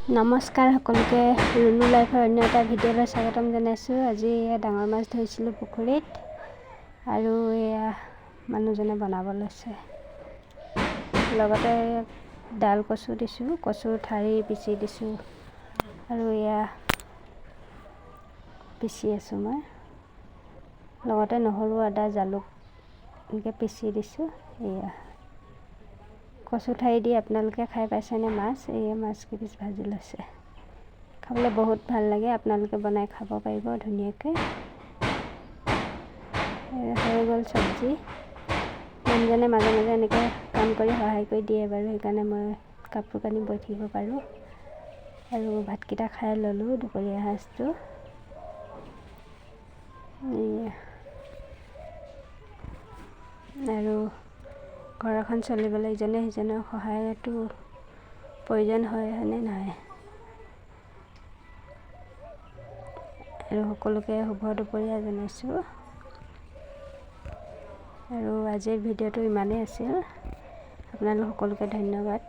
নমস্কাৰ সকলোকে, ৰুণু লাইফৰ অন্য এটা ভিডিঅ'লৈ স্বাগতম জনাইছোঁ। আজি এয়া ডাঙৰ মাছ ধৰিছিলোঁ পুখুৰীত আৰু এয়া মানুহজনে বনাব লৈছে। লগতে ডাল কচু দিছোঁ, কচুৰ ঠাৰি পিচি দিছোঁ আৰু এয়া পিচি আছোঁ মই। লগতে নহৰু, আদা, জালুক এনেকৈ পিচি দিছোঁ। এয়া কচু ঠাৰি দি আপোনালোকে খাই পাইছেনে মাছ? এয়া মাছ কেইপিচ ভাজি লৈছে, খাবলৈ বহুত ভাল লাগে। আপোনালোকে বনাই খাব পাৰিব ধুনীয়াকৈ। হৈ গ'ল চব্জি। মানুহজনে মাজে মাজে এনেকৈ কাম কৰি সহায় কৰি দিয়ে বাৰু, সেইকাৰণে মই কাপোৰ কানি বৈ থাকিব পাৰোঁ। আৰু ভাতকেইটা খাই ল'লোঁ দুপৰীয়া সাজটো। আৰু ঘৰ এখন চলিবলৈ ইজনে সিজনৰ সহায়তো প্ৰয়োজন হয়, হয়নে নহয়? আৰু সকলোকে শুভ দুপৰীয়া জনাইছোঁ। আৰু আজিৰ ভিডিঅ'টো ইমানেই আছিল। আপোনালোক সকলোকে ধন্যবাদ।